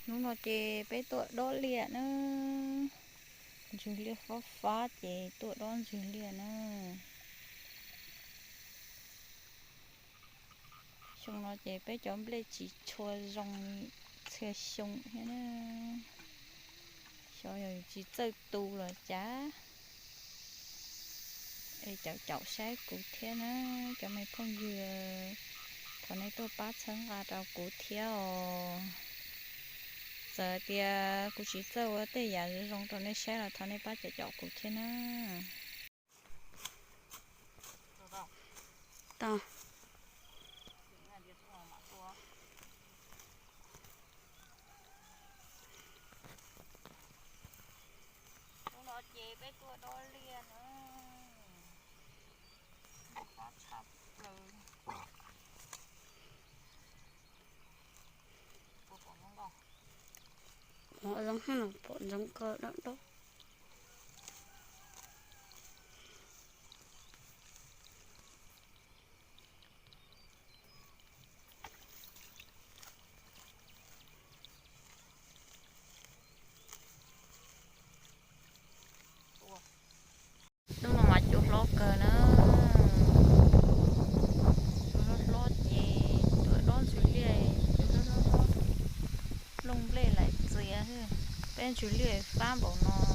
Hnub no ces peb tuaj dob liaj na. Ntswg liaj fab fab ces tuaj dob ntswg liaj na. Xyoo no ces peb cov nplej tsis tshua zoo txhia xyoo thiab na. Xyov yog yus tsis txawj tu los cas. Es caum caum saib kuv thiab na, cov me phooj ywg, thov nej tuaj pab txhawb nqa rau kuv thiab os. Txawm tias kuv tsis txawj ua tej yam zoo zoo rau nej saib los thov nej pab caum caum kuv thiab na. Hnub no ces peb tuaj dob liaj na. Pab tshaj plaws. Pom zoo, pom ntsoov ko dob dob. Hnub no mas cua hlob kawg na. Cua hlob hlob ces tuaj dob ntswg liaj, cua hlob hlob, looj nplej laim txias. Peb ntswg liaj fab npaum no,